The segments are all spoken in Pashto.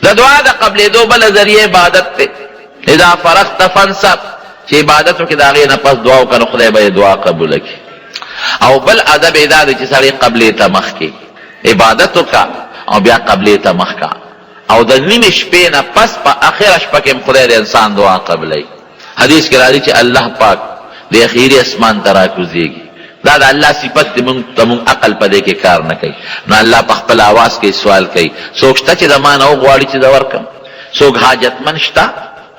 د دعا د قبلېدو بله ذریعه عبادت دی. اذا فرغت فانصب، چې عبادت وکړې د هغې نه پس دعا وکړه نو خدای به یې دعا قبوله کړي. او بل ادب یې دا دی چې سړی قبلې ته مخ کړي، عبادت وکړه او بیا قبلې ته مخ کړه. او د نیمې شپې نه پس په اخره شپه کې هم خدای د انسان دعا قبلوي. حدیث کې راځي چې الله پاک د اخیري اسمان ته راکوزیږي. دا د الله صفت دی، مونږ ته مونږ عقل په دې کې کار نه کوي. نو الله په خپل اواز کې سوال کوي، څوک شته چې زما نه وغواړي چې زه ورکړم؟ څوک حاجتمند شته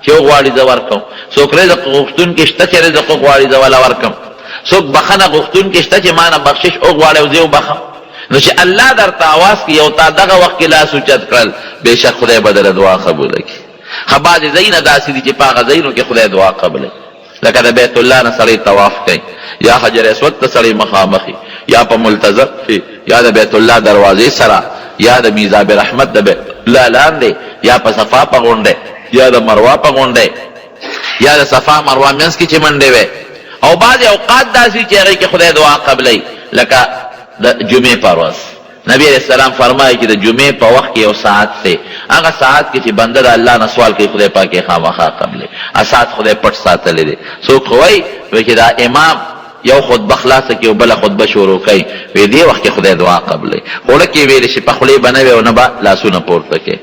چې وغواړي زه ورکړم؟ څوک رزق غوښتونکی شته چې رزق وغواړي زه وله ورکړم؟ څوک بخښنه غوښتونکی شته چې ما نه بخشش وغواړي او زه یې وبخښم؟ نو چې الله درته اواز کوي او تا دغه وخت کې لاس اوچت کړل، بېشک خدای به درله دعا قبوله کړي. ښه بعضې ځایونه داسې دي چې په هغه ځایونو کې خدای دعا قبلوي، لکه د بیت الله نه سړی طواف کوي، یا حجر اسود ته سړی مخامخ وي، یا په ملتزم کې، یا د بیت الله دروازې سره، یا د میزاب رحمت د بیت الله لاندې، یا په صفا په غونډۍ، یا د مروه په غونډۍ، یا د صفا مروه منځ کې چې منډې وې. او بعضې اوقات داسې وي چې هغې کې خدای دعا قبلوي، لکه د جمعې پر ورځ. نبی علیه السلام فرمایي چې د جمعې په وخت کې یو ساعت دی، هغه ساعت کې چې بنده د الله نه سوال کوي خدای پاک یې خامخا قبلوي. هغه ساعت خدای پټ ساتلی دی. څوک خو وایي وایي چې دا امام یو خطبه خلاصه کړي او بله خطبه شروع کوي، وایي دې وخت کې خدای دعا قبلوي. خوله کې ویل شي په خولې به نه وي او نه به لاسونه پورته کوي.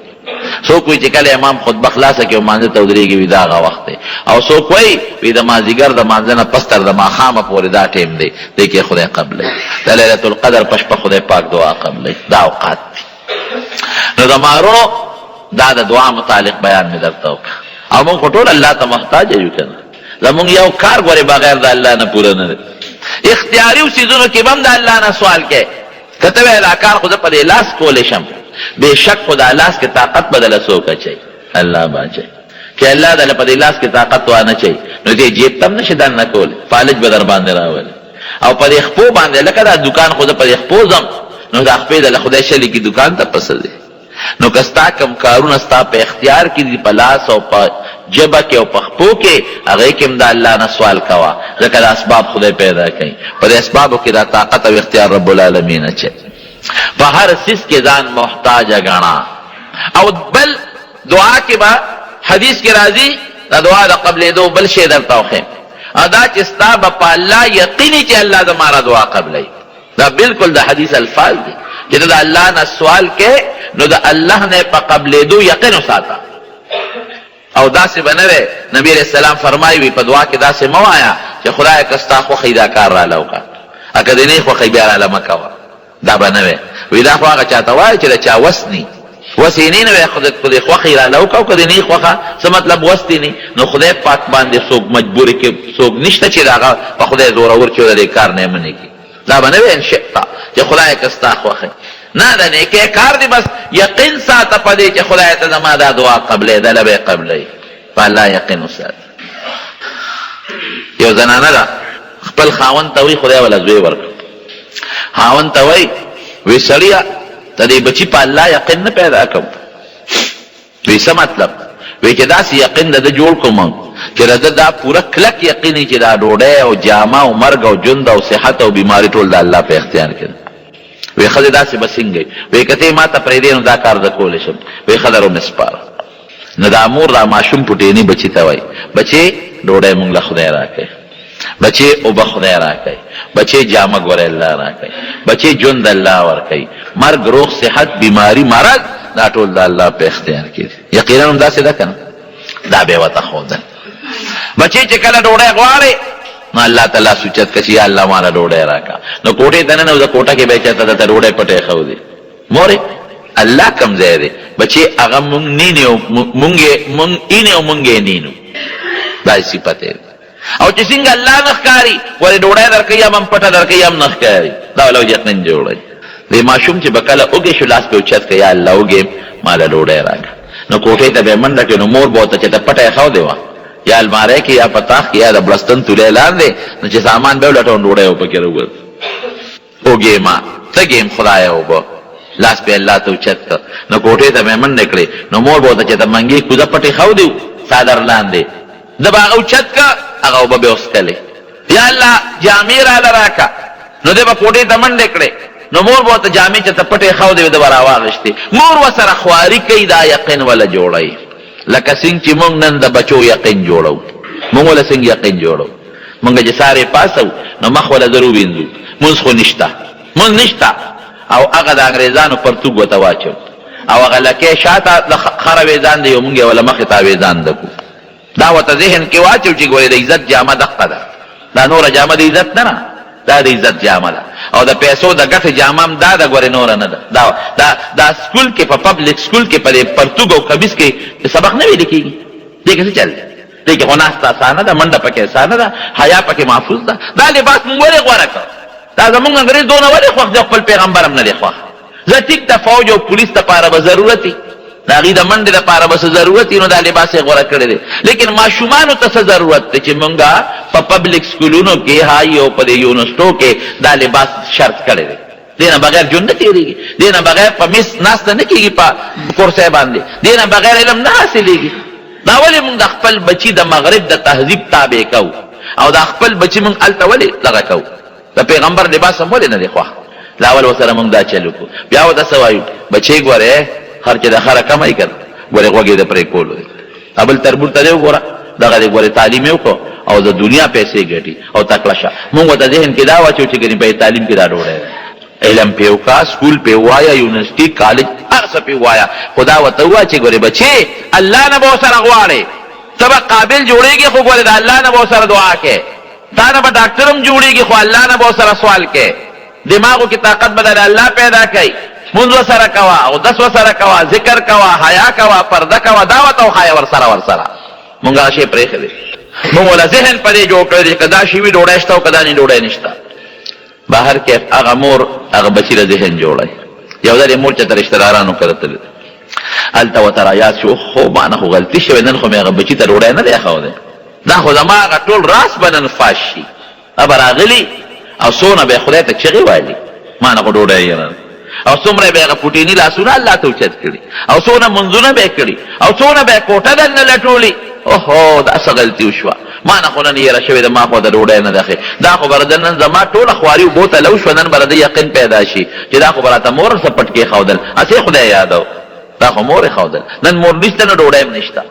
څوک وایي چې کله امام خطبه خلاصه کړي او مانځه ته ودرېږي وي دا هغه وخت دی. او څوک وایي وي د مازدیګر د مانځه نه پس تر د ماښامه پورې دا ټیم دی، دې کې خدای قبلوي. د لیلة القدر په شپه خدای پاک دعا قبلوي. دا اوقات دي. نو زما وروڼو دا د دعا متعلق بیان مې درته وکړ. او موږ خو ټول الله ته محتاج یو که نه؟ زموږ یو کار ګورې بغیر د الله نه پوره نه دی. اختیاري څیزونو کې به هم د الله نه سوال کوې. که ته وایې دا کار خو زه په دې لاس کولی شم، بې شک خو دا لاس کې طاقت به دله څوک اچوي؟ الله به اچوي. چې الله دله په دې لاس کې طاقت وانه چوي نو دې جیب ته هم نه شې دننه کولی، فالج به درباندې راولي. او په دې خپو باندې لکه دا دوکان خو زه په دې خپو ځم نو دا خپې دله خدای شلې کړي دوکان ته په څه ځې؟ نو که ستا کوم کارونه ستا په اختیار کې دي په لاس او په ژبه کې او په خپو کې، هغې کې هم د الله نه سوال کوه، ځکه دا اسباب خدای پیدا کوي، په دې اسبابو کې دا طاقت او اختیار رب العالمین اچوي. په هر څیز کې ځان محتاج ګڼه. او بل دعا کې به حدیث کې راځي، د دعا د قبلېدو بل شی درته وښیم، او دا چې ستا به په الله یقین وي چې الله زما را دعا قبلوي. دا بالکل د حدیث الفاظ دي چې ته د الله نه سوال کې نو د الله نه په قبلېدو یقین وساته. او داسې به نه وی، نبی علیه السلام فرمایي وي په دعا کې داسې مه وایه چې خدایه که ستا خوښه وي دا کار راله وکړه، که دې نه خوښه وي بیا راله مه کوه، دا به نه وی. وي دا خو هغه چاته وایه چې د چا وس نی، وس یې نه نو وایي خدای که دې خوښه وي راله وکړه او که دې نه خوښه، څه مطلب وس دې نه، نو خدای پاک باندې څوک مجبور کې څوک نشته چې د هغه په خدای زورور چې د دې کار نه یې منع کړي. دا به نه وي ان شئت چې خدای که ستا خوښه نه د نیکۍ کار دی، بس یقین ساته په دې چې خدای ته زما دا دعا قبلې ده، له به یې قبلوي. په الله یقین وساته. یو زنانه ده خپل خاوند ته وایي خدای وله زوی ورکړ. خاوند ته وایي وی سړیه ته دې بچي په الله یقین نه پیدا کوم. وی څه مطلب؟ وی چې داسې یقین د ده جوړ کړو موږ چې د ده دا پوره کلک یقین وي چې دا ډوډۍ او جامه او مرګ او ژوند او صحت او بیماري ټول د الله په اختیار کې ده. وی ښځې داسې به څنګه وي؟ وی که ته یې ماته پرېږدې نو دا کار زه کولی شم. وی ښه در ومې سپاره. نو دا مور دا ماشوم پوټیني بچي ته وایي، بچې ډوډۍ موږ له خدای راکوي. بچې اوبه خدای راکوي، بچې جامه ګوره الله راکوي، بچې ژوند الله ورکوي، مرګ روغ صحت بیماری مرض دا ټول د الله په اختیار کې دي. یقینا هم داسې ده که نه؟ دا به یې ورته ښودل. بچې چې کله ډوډۍ غواړې نو الله ته لاس اوچت کړه چې یا الله ماله ډوډۍ راکړه، نو کوټې ته ننوځه، کوټه کې به یې چېرته درته ډوډۍ پټه ایښودې. مورې الله کوم ځای دی؟ بچې هغه مونږ نینو، مونږ اینې او مونږ یې نینو، دا یې صفت دی. او چې څنګه الله نه ښکاري، ولې ډوډۍ درکوي هم هم پټه درکوي هم نه ښکاري، دا ولو یقین جوړوي. دې ماشوم چې به کله وږی شو لاس به اوچت کړ، یا الله وږی یم ماله ډوډۍ راکړه. نو کوټې ته به یې منډه کړې، نو مور به ورته چې ته پټه ایښودې وه یا المارۍ کې یا په تاخ کې یا د بړستن تولۍ لاندې، نو چې سامان به یې ولټوه نو ډوډۍ به پکې راووته. وږی یم تږی یم خدایه اوبه. لاس به یې الله ته اوچت کړ، نو کوټې ته به یې منډې کړې، نو مور به ورته چې د منګې کوزه پټې ښودې وو څادر لاندې، ده به هغه اوچت کړ، هغه اوبه به یې وڅښلې. یا الله جامې راله راکړه، نو ده به کوټې ته منډې کړې، نو مور به ورته جامې چېرته پټې ښودې وې، ده به راواخیستې. مور ورسره خواري کوي، دا یقین وله جوړوي. لکه څنګه چې مونږ نن د بچو یقین جوړوو. مونږ وله څنګه یقین جوړوو؟ مونږ چې سهار یې پاڅوو نو مخ وله زر ووینځو، مونځ خو نشته، مونځ نشته، او هغه د انګریزانو پرتوګ ورته واچوو او هغه لکۍ شاته د خره ویزان دی او مونږ یې وله مخې ته اویزان ده کړو. دا ورته ذهن کې واچو چې ګورې د عزت جامه دقه ده، دا نوره جامه د عزت نه ده، دا د عزت جامه ده، او د پیسو د ګټې جامه هم دا ده، ګورې نوره نه ده. دا دا دا سکول کې، په پبلک سکول کې په دې پرتوګ او کمیس کې سبق نه ویل کېږي. دې کې څه چل دی؟ دې کې خو ناسته اسانه ده، منډه پکې اسانه ده، حیا پکې محفوظ ده. دا لباس مونږ ولې غوره کړ؟ دا زمونږ انګریز دونه ولې خوښ دی، خپل پیغمبر هم نه دی خوښ؟ ځه ټیک ده، فوج او پولیس لپاره به ضرورت وي، د هغوی د منډې لپاره به څه ضرورت وي، نو دا لباس یې غوره کړی دی، لیکن ماشومانو ته څه ضرورت دی چې مونږ په پبلک سکولونو کې های او په دې یونیورسټو کې دا لباس شرط کړی دی؟ دې نه بغیر ژوند نه تېرېږي، دې نه بغیر په میز ناسته نه کېږي، په کرسۍ باندې دې نه بغیر علم نه حاصلېږي. دا ولې مونږ د خپل بچي د مغرب د تهذیب تابع کوو او دا خپل بچي مونږ هلته ولې دغه کوو؟ د پیغمبر لباس هم ولې نه دی خوښ؟ لا اول ورسره مونږ دا چل وکړو، بیا ورته څه وایو؟ بچې ګورې خر چې د خره کمه یې کنه، ګورې غوږ یې د پرې کولو دی، بل تربور ته دی وګوره، دغه دی ګورې تعلیم یې وکړو او د دنیا پیسې ګټي او تکړه شه. مونږ ورته ذهن کې دا واچو چې ګنې په تعلیم کې دا ډوډۍ ده، علم پې وکړه، سکول پې ووایه، یونیورسټي، کالج، هر څه پې ووایه، خو دا ورته ووایه چې ګورې بچې الله نه به ورسره غواړې، ته به قابل جوړېږې خو ګورې د الله نه به ورسره دعا کوې. تا نه به ډاکټر هم جوړیږي خو الله نه به ورسره سوال کوې، دماغو کې طاقت به د الله پیدا کوي، لمونځ ورسره کوه، اودس ورسره کوه، ذکر کوه، حیا کوه، پرده کوه، دا ورته وښایه ورسره ورسره. مونږ هغه شی پرېښی دی، مونږ ولا ذهن په دې جوړ کړی دی چې که دا شی وي ډوډۍ شته او که دا نه ډوډۍ نشته. بهر کیف هغه مور هغه بچی له ذهن جوړوي. یو ځل یې مور چېرته رشته دارانو کره تللې، هلته ورته رایاد شو، اوهو ما نه خو غلطي شوې، نن خو مې هغه بچي ته ډوډۍ نه دی اېښودی، دا خو زما هغه ټول راز به نن فاش شي. دا به راغلي او څونه به یې خدای ته چغې والي، ما نه خو ډوډۍ یې نه، او څومره به یې هغه پوټیني لاسونه الله ته اوچت کړي، او څونه لمونځونه به یې کړي، او څونه به یې کوټه دننه لټولي. اوهو دا څه غلطي وشوه، ما نه خو نن هېره شوې ده، ما خو ورته ډوډۍ نه ده ښې، دا خو به د نن زما ټوله خواري اوبو ته لو شوه، نن به د ده یقین پیدا شي چې دا خو به راته مور څه پټ کېښودل، هسې خدای یادو، دا خو مور اېښودل، نن مور نشته نو ډوډۍ هم نشته.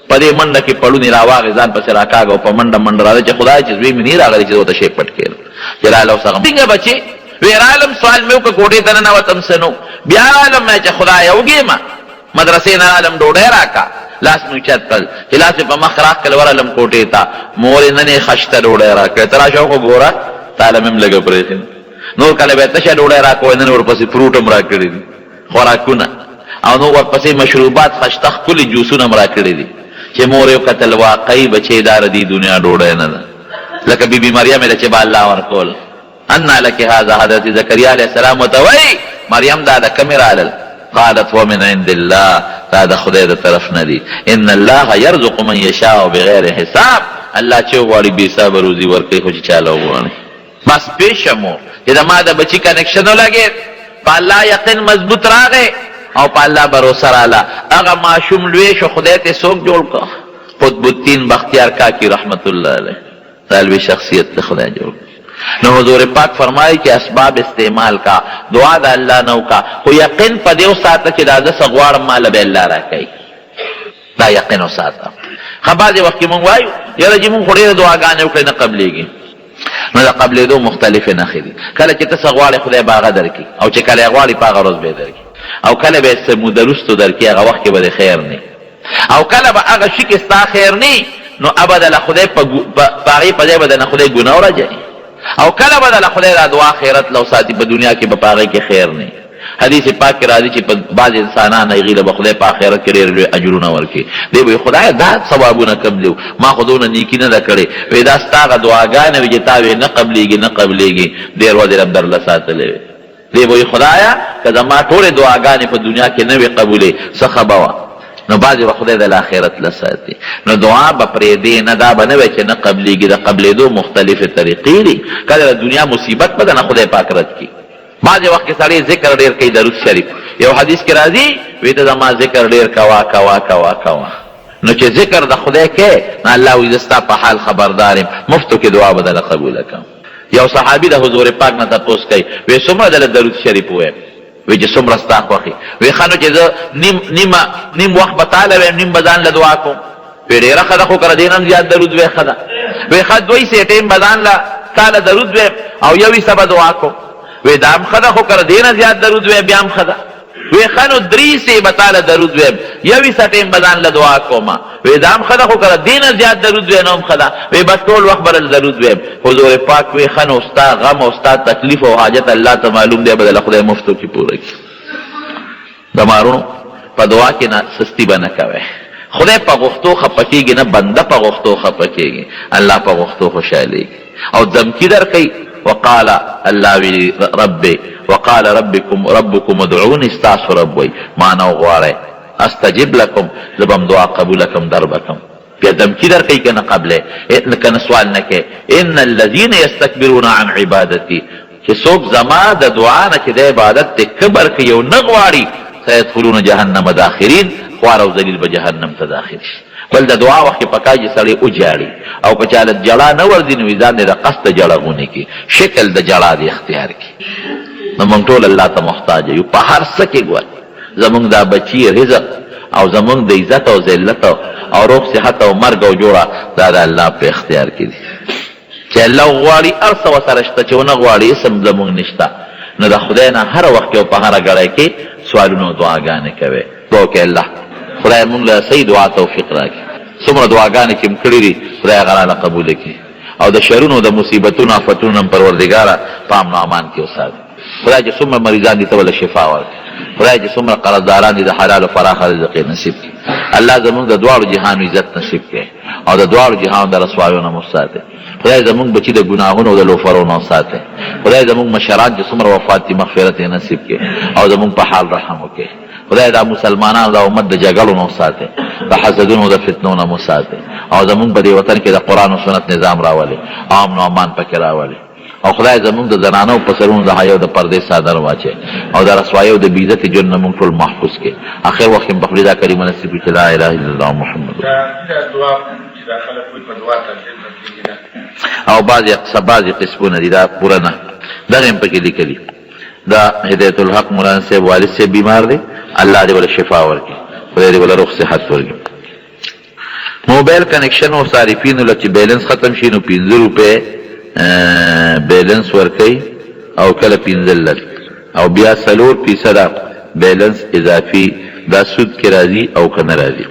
په دې منډه کې پړونی راواغې، ځان پسې راکاږه او په منډه منډه راځه چې خدایه چې زوی مې نه راغلی چې زه ورته شی پټ کړم. چې راله اوس هغه څنګه بچې وې رالم، سوال مې وکړ، کوټې ته ننوتم څه نه وو، بیا رالم مې چې خدایه وږی یم، مدرسې نه رالم ډوډۍ راکړه، لاس مې اوچت کړ، چې لاس مې په مخ راښکل ورغلم کوټې ته، مور یې نن یې خشته ډوډۍ راکړې، ته راشه خو ګوره تاله مې هم لږه پرېښې ده، نور کله به یې تشه ډوډۍ راکوله، نن ورپسې فروټ هم راکړي دي. خوراکونه او نو ورپسې مشروبات خشته ښکلي جوسونه هم راکړي دي چې مور یې وکتل واقعي بچې دا د دې دنیا ډوډۍ نه ده لکه بي بي مریم له چې به الله ورکول انا لک هذا. حضرت زکریا علیه السلام ورته وایي مریم دا د کومې رالل؟ قالت ومن عند الله، دا د خدای د طرف نه دي، ان الله يرزق من یشاء بغیر حساب، الله چې وغواړي بې حسابه روزي ورکوي خو چې چاله وغواړي. بس پوه شم چې د ما د بچي کنکشن ولګېد، په الله یقین مضبوط راغی او په الله بروسه راله، هغه ماشوم لوی شو، خدای ترې څوک جوړ کړ؟ قطب الدین بختیار کاکي رحمت الله علیه، دا لوی شخصیت ته خدای جوړ کړ. نو حضور پاک فرمایي چې اسباب استعمال کا، دعا د الله نه وکړه، خو یقین په دې وساته چې دا زه څه غواړم ماله به الله راکوي. دا یقین وساته. ښه بعضې وخت کې مونږ وایو یاره جي مونږ خو ډېرې دعاګانې وکړې نه قبلېږي. نو د قبلېدو مختلفې نښې دي. کله چې ته څه غواړې خدای به هغه درکړي او چې کله یې غواړي په هغه ورځ به یې درکړي او کله به یې څه موده وروسته درکړي، هغه وخت کې به دې خیر نه وي او کله به هغه شي کې ستا خیر نه وي نو به دله خدای په هغې په ځای به درنه خدای ګناه ورجوي او کله به دله خدای دا دعا خیرت له وساتي، په دنیا کې به په هغې کې خیر نه وي. حدیث پاک کې راځي چې په بعض انسانان هغوی له به خدای په آخرت کې ډېر لوی اجرونه ورکړي. دی به وایي خدایه دا ثوابونه کوم دي، ما خو دونه نیکي نه ده کړې. وایي دا ستا هغه دعاګانې وې چې تا وې نه قبلېږي نه قبلېږي، ډېر ورځې رب درله ساتلې وې. دی به وایي خدایه که زما ټولې دعاګانې په دنیا کې نه وې قبولې څه ښه به وه. نو بعضې به خدای د آخرت له ساتي. نو دعا به پرېږدې نه، دا به نه وایې چې نه قبلېږي، د قبلېدو مختلفې طریقې دي. کله د دنیا مصیبت به درنه خدای پاک رد کړي. بعضې وخت کې سړی ذکر ډېر کوي درود شریف، یو حدیث کې راځي وی ته زما ذکر ډېر کوه کوه کوه کوه، نو چې ذکر د خدای کې نو الله وایي زه ستا په حال خبردار یم، مفتو کې دعا به درله قبوله کړم. یو صحابي د حضور پاک نه تپوس کوي، وی څومره دله درود شریف ووایم؟ وی چې څومره ستا خوښي. وی ښه نو چې زه نیم نیمه نیم وخت به تاله وایم، نیم به ځان له دعا کوم. وی ډېره ښه ده، خو که د دې نه هم زیات درود وایې ښه ده. وی ښه دوه حصې ټیم به ځان له تاله درود وایم او یو حصه به دعا کوم. وی دا هم ښه ده، خو که د دې نه زیات درود وایې بیا هم ښه ده. وی ښه نو درې حصې به تاله درود وایم، یو حصه ټیم به ځان له دعا کوم. وی دا هم ښه ده، خو که د دې نه زیات درود وایې نو هم ښه ده. وی بس ټول وخت به درله درود وایم. حضور پاک وی ښه نو ستا غم او ستا تکلیف او حاجت الله ته معلوم دی، به درله خدای مفتو کې پوره کړي. زما وروڼو په دعا کې نه سستي به نه کوئ. خدای په غوښتو خپه کېږي نه بنده په غوښتو خپه کېږي. الله په غوښتو خوشحالېږي او دمکي درکوي. وقال الله ویلي رب وقال ربکم ربکم ادعوني ستاسو رب وایي ما نه وغواړئ استجب لکم زه به هم دعا قبوله کړم در به کړم. بیا دمکی درکوي که نه قبلې که نه سوال نه کوي. ان الذین یستکبرون عن عبادتي چې څوک زما د دعا نه چې د عبادت دی کبر کوي او نه غواړي سیدخلون جهنم داخرین خوار او ذلیل به جهنم ته داخل شي. بل د دعا وخت کې پکار چې سړی وژاړي او که چاله ژړا نه ورځي نو ځان دې د قصد ژړا غونې کړي، شکل د ژړا دې اختیار کړي. نو موږ ټول الله ته محتاج یو په هر څه کې. ګوره زموږ دا بچي رزق او زموږ د عزت او ذلت او روغ صحت او مرګ او جوړه دا د الله په اختیار کې دي. چې الله وغواړي هر څه ورسره شته، چې ونه غواړي هېڅ هم زموږ نشته. نو د خدای نه هر وخت کې او په هره ګړۍ کې سوالونه او دعاګانې کوئ. دعا وکړئ الله خدای موږ له صحیح دعا توفیق راکړي. څومره دعاګانې چې مو کړې دي خدای هغه راله قبولې کړي او د شرونو د مصیبتونو افتونو نه پروردګاره په امن او امان کې وساتي. خدای چې څومره مریضان دي ته ورله شفا ورکړي. خدای چې څومره قرضداران دي د حلال او فراخه رزق یې نصیب کړي. الله زموږ د دواړو جهانو عزت نصیب کړي او د دواړو جهانو د رسوایو نه مو ساتي. خدای زموږ بچي د ګناهونو او د لوفرو نه وساتي. خدای زموږ مشران چې څومره وفات دي مغفرت یې نصیب کړي او زموږ په حال رحم وکړي. خدای دا مسلمانان دا امت د جګړو نه وساتي، د حسدونو او د فتنو نه مو ساتي او زموږ په دې وطن کې د قرآن او سنت نظام راولي او امن او امان پکې راولي. او خدای زموږ د زنانو په سرونو د حیا او د پردې څادر واچوي او د رسوایۍ او د بې عزتې ژوند نه موږ ټول محفوظ کړي. اخر وخت کې مو په خولې دا کلمه نصیب کړي چې لا اله الا الله محمد رسول دا دعا چې دا خلک وایي په دعا تقدیر بدلېږي نه. او بعضې اقسام بعضې قسمونه دي دا پوره نه دغه هم پکې لیکلي. دا هدایت الحق مولانا صاحب والد صاحب بیمار دی، الله دې وله شفا ورکړي، خدای دې وله روغ صحت ورکړي. موبایل کنکشن او صارفینو له چې بیلنس ختم شي نو 5 روپۍ بیلنس ورکوي او کله 15 او بیا 4% بیلنس اضافي، دا سود کې راځي او که نه راځي؟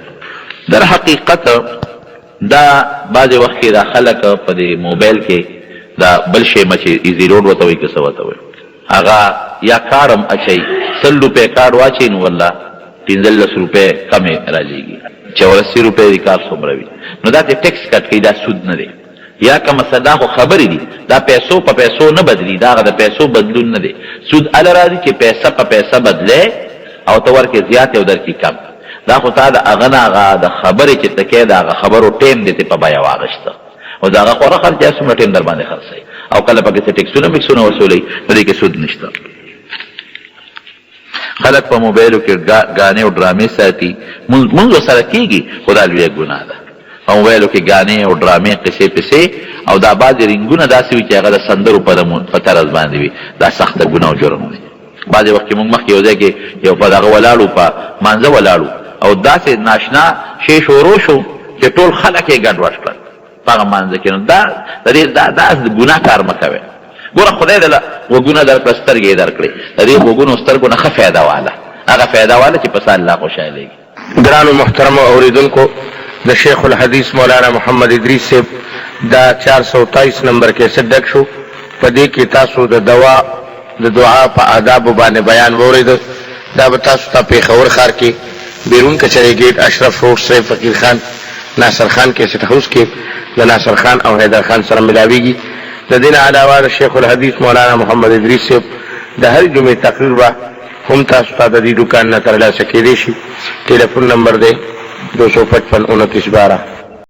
در حقیقت دا بعضې وخت کې دا خلک په دې موبایل کې دا بل شی مچې ایزي لوډ ورته وایي که څه ورته وایي، هغه یا کارډ هم اچوي، 100 روپۍ کارډ واچوي نو والله 15 روپۍ کمې رالیږي، 84 روپۍ دې کار څومره وي، نو دا ترې ټیکس کټ کوي، دا سود نه دی. یا که مثلا دا خو خبرې دي، دا پیسو په پیسو نه بدلي، دا هغه د پیسو بدلون نه دی. سود هله راځي چې پیسه په پیسه بدلې او ته ورکړې زیاتې او درکړي کم. دا خو تا د هغه نه هغه د خبرې چې ته کوې د هغه خبرو ټایم دې ترې په بیه واخیسته او د هغه خوره خرڅ یا څومره ټایم درباندې خرڅوي او کله پکې څه ټیکسونه میکسونه وصولوي، نو دې کې سود نشته. خلک په موبایلو کې ګانې او ډرامې ساتي، مونځ ورسره کېږي، خو دا لویه ګناه ده. په موبایلو کې ګانې او ډرامې، قصې پسې او دا بعضې رنګونه داسې وي چې هغه د سندرو په طرز باندې وي، دا سخته ګناه او جرم دی. بعضې وخت کې مونږ مخکې یو ځای کې یو په دغه ولاړ وو، په مانځه ولاړ وو او داسې ناشنا شی شروع شو چې ټول خلک یې ګډوډ کړل په هغه مانځه کې. نو دا د دې دا دا ګناه کار مه کوئ. ګوره خدای دله غوږونه درکړه، سترګې یې درکړې، د دې غوږونو سترګو نه ښه فایده واله، هغه فایده واله چې په څه الله خوشحالېږي. ګرانو محترمو اوریدونکو د شیخ الحدیث مولانا محمد ادریس صیب دا 423 نمبر کیسټ ډک شو، په دې کې تاسو د دوا د دعا په آدابو باندې بیان واورید. دا به تاسو ته پیښور ښار کې بیرون کچرې ګیټ اشرف روډ سرای فقیر خان ناصر خان کیسټ هاوس کې د ناصر خان او حیدر خان سره ملاویږي. د دې نه علاوه د شیخ الحدیث مولانا محمد ادریس صیب د هرې جمعې تقریر به هم تاسو ته د دې دوکان نه ترلاسه کیدی شي. ټیلیفون نمبر دی 255 29 12.